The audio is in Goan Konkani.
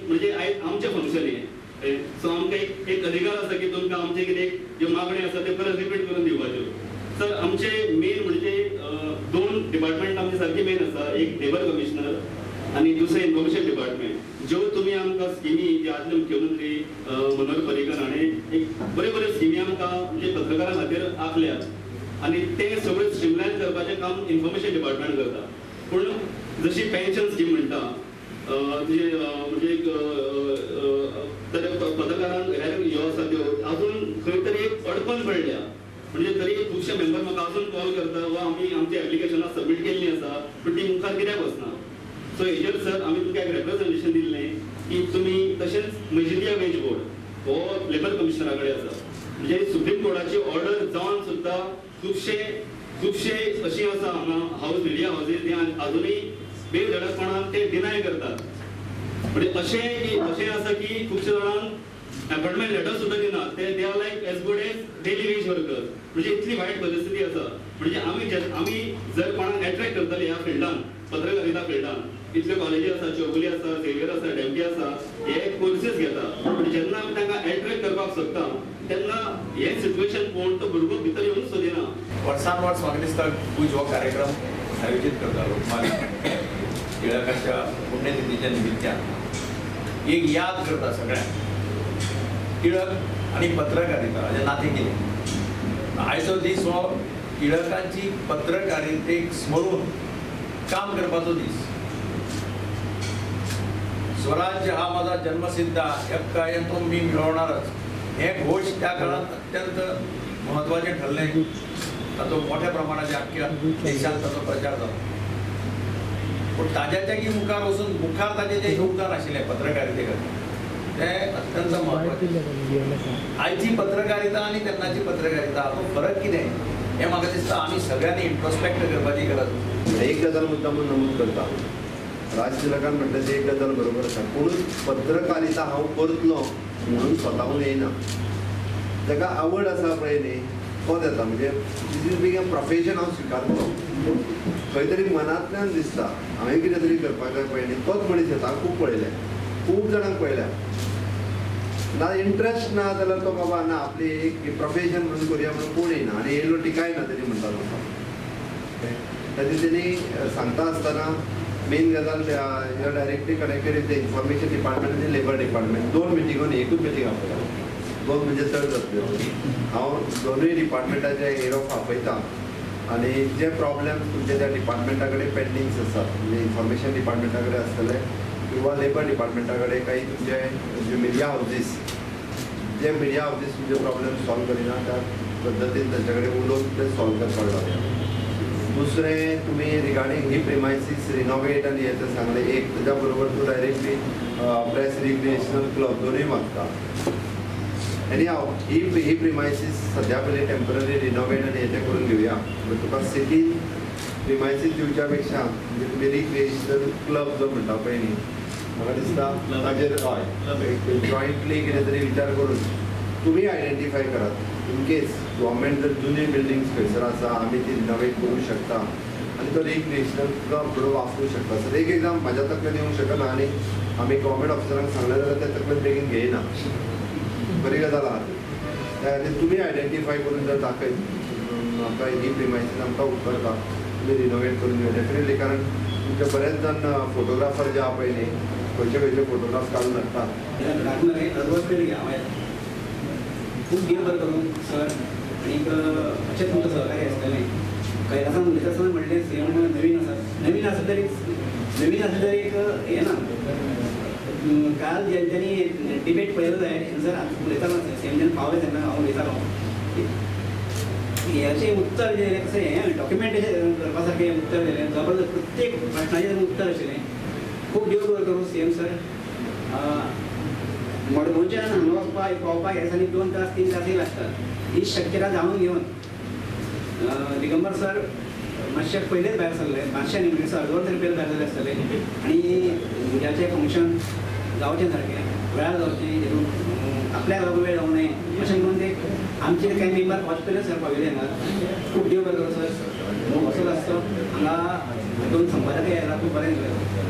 म्हणजे आयज आमचें फंक्शन हें. सो आमकां एक अधिकार आसा की तुमकां आमचे कितें ज्यो मागण्यो आसा त्यो परत रिपीट करून दिवपाच्यो. सर आमचे मेन म्हणजे दोन डिपार्टमेंट आमचे सारके मेन आसा, एक लेबर कमिशनर आनी दुसरें इन्फॉर्मेशन डिपार्टमेंट. ज्यो तुमी आमकां स्किमी जे आदले मुख्यमंत्री मनोहर पर्रीकर हाणें एक बऱ्यो बऱ्यो स्किमी आमकां म्हणजे पत्रकारां खातीर आंखल्यात आनी ते सगळें स्ट्रीमलायन करपाचें काम इन्फॉर्मेशन डिपार्टमेंट करता. पूण जशी पेन्शन स्कीम म्हणटा म्हणजे एक पत्रकारांक हेर ह्यो आसा त्यो अजून खंय तरी एक अडकून पडल्या. म्हणजे तरी खुबशे मेंबर म्हाका अजून कॉल करता वा आमी आमची एप्लिकेशनां सबमीट केल्लीं आसा पूण ती मुखार कित्याक वचना. सो हेजेर सर आमी तुमकां एक रेप्रेझेंटेशन दिल्लें की तुमी तशेंच मजिदिया वेज बोर्ड हो लेबर कमिशनरा कडेन आसा. म्हणजे सुप्रीम कोर्टाची ऑर्डर जावन सुद्दां खुबशे खुबशे अशी आसा हांगा हावज मिडिया हावजीस ते आजुनूय बेधडकपणान ते डिनाय करतात. म्हणजे अशें की अशें आसा की खुबशे जाणांक अपॉइंटमेंट लेटर सुद्दां दिना, ते they are like as good as daily wage workers. म्हणजे इतली वायट परिस्थिती आसा. म्हणजे आमी जर कोणाक एट्रेक्ट करतले ह्या फिल्डान, पत्रकारिता फिल्डान, इतल्यो कॉलेजी आसा, चौगुली आसा, झेवियर आसा, डेमकी आसा, हे कोर्सीस घेता. पूण जेन्ना आमी तांकां एट्रेक्ट करपाक सोदता तेन्ना हें सिट्युएशन पळोवन तो भुरगो भितर येवंक सोदिना. वर्सान वर्स म्हाका दिसता पूज हो कार्यक्रम आयोजीत करता लोकमान्य टिळकाच्या पुण्यतिथीच्या निमित्तान एक याद करता सगळ्यांक टिळक आनी पत्रकारिता हाजें नातें कितें. आयचो दीस हो टिळकांची पत्रकारितेक स्मरून काम करपाचो दीस. स्वराज्य हा माझा जन्मसिद्ध हक्क आहे तो मी मिळवणारच हे घोष त्या काळात अत्यंत महत्त्वाचे ठरले. ताचो मोठ्या प्रमाणात अख्ख्या देशात ताचो प्रचार जालो. पूण ताज्याच्याकी मुखार वचून मुखार ताजें जें योगदान आशिल्लें पत्रकारिते खातीर तें अत्यंत महत्वाचें. आयची पत्रकारिता आनी तेन्नाची पत्रकारिता हाचो फरक कितें हें म्हाका दिसता आमी सगळ्यांनी इंट्रोस्पेक्ट करपाची गरज. एक गजाल मुद्दाम नमूद करता, राज तिलकान म्हटलें ती एक गजाल बरोबर आसा, पूण पत्रकारिता हांव करतलो म्हणून स्वताहून येयना. ताका आवड आसा पळय न्ही तोच येता. म्हणजे this is being a profession हांव स्विकारतलो, खंय तरी मनांतल्यान दिसता हांवें कितें तरी करपाक जाय पळय न्ही तोच मनीस येता. हांवें खूब पळयलें, खूब जाणांक पळयल्या ना इंट्रस्ट ना जाल्यार तो बाबा ना आपली एक प्रोफेशन म्हणून करुया म्हणून कोण येयना आनी येयलो टिकाय ना तेणी म्हणटा म्हाका. ताची तेणी सांगता आसतना मेन गजाल you are directly connected with the information department आनी लेबर डिपार्टमेंट. दोन मिटिंगो न्ही, एकूच मिटींग आपयता, दोन म्हणजे चड जातल्यो. हांव दोनूय डिपार्टमेंटाचे हेड ऑफ आपयता आनी जे प्रॉब्लेम्स तुमच्या त्या डिपार्टमेंटा कडेन पेंडिंग्स आसात, म्हणजे इन्फॉर्मेशन डिपार्टमेंटा कडेन आसतले किंवा लेबर डिपार्टमेंटा कडेन काही तुमचे जे मिडिया हावजीस, जे मिडिया हावजीस तुमचे प्रॉब्लेम सॉल्व करिना त्या पद्दतीन तांचे कडेन उलोवन ते सॉल्व करपाक जाय. दुसरें तुमी रिगार्डींग ही प्रिमायसीस रिनोवेट आनी हें तें सांगलें एक, ताच्या बरोबर तूं डायरेक्टली प्रेस रिक्रिएशनल क्लब दोनूय मागता. आनी हांव ही प्रिमायसीस सद्या पयलीं टेंपररी रिनोवेट आनी हें तें करून घेवया. तुका सिटीन प्रिमायसीस दिवच्या पेक्षा म्हणजे तुमी रिक्रिएशनल क्लब जो म्हणटा पळय न्ही, म्हाका दिसता ताजेर हय जॉयंटली कितें तरी विचार करून तुमी आयडेंटिफाय करात. इन केस गव्हर्मेंट जर जुनी बिल्डिंग्स खंयसर आसा आमी ती रिनोवेट करूं शकता आनी तो रिक्रिएशनल क्लब म्हणून वापरूं शकता. सर एक एग्जाम म्हाज्या तकलेन येवंक शकना आनी आमी गव्हर्मेंट ऑफिसरांक सांगलें जाल्यार ते तकलेन बेगीन घेयना, बरी गजाल आहा ती. त्या खातीर तुमी आयडेंटिफाय करून जर दाखयत म्हाका ही प्रिमायसीस आमकां उपकारता तुमी रिनोवेट करून दिवया डेफिनेटली. कारण तुमचे बरेच जाण फोटोग्राफर जे आहा पळय न्ही खंयचे खंयचे फोटोग्राफ काडून हाडटा. खूब देव बरें करूं सर आनीक अशें तुमकां सहकार्य आसतलें. कैलासान उलयता आसतना म्हणलें सीएम नवीन आसा, नवीन आसलें तरी नवीन आसलें तरी एक हें ना. काल जेंच्यांनी डिबेट पळयलो जाय सर उलयतालो सीएम जेन्ना पावले तेन्ना हांव उलयतालो हेचें उत्तर जें दिलें तशें हें डॉक्युमेंटेशन करपा सारकें उत्तर दिलें, जबरदस्त प्रत्येक प्रश्नाचें उत्तर आशिल्लें. खूब देव बरें करूं सीएम सर. मडगांवच्यान हांगा वचपाक पावपाक ह्या दिसांनी 2 तास 3 तासय लागतात. ही शक्यता जाणून घेवन दिगंबर सर मातशे पयलेच भायर सरले, मातशे न्ही म्हणजे अर्दवर तरी पयले भायर सरले आसतले आनी भुरग्याचें फंक्शन जावचें सारकें वेळार जावचें, हितून आपल्याक लागून वेळ जावं नये अशें करून ते आमचे कांय मेंबर पावचे पयलेच सर पाविल्ले हांगा. खूब देव बरें करूं सर. असोच आसचो. हांगा 2 संपादक आयला, खूब बरें दिसलें.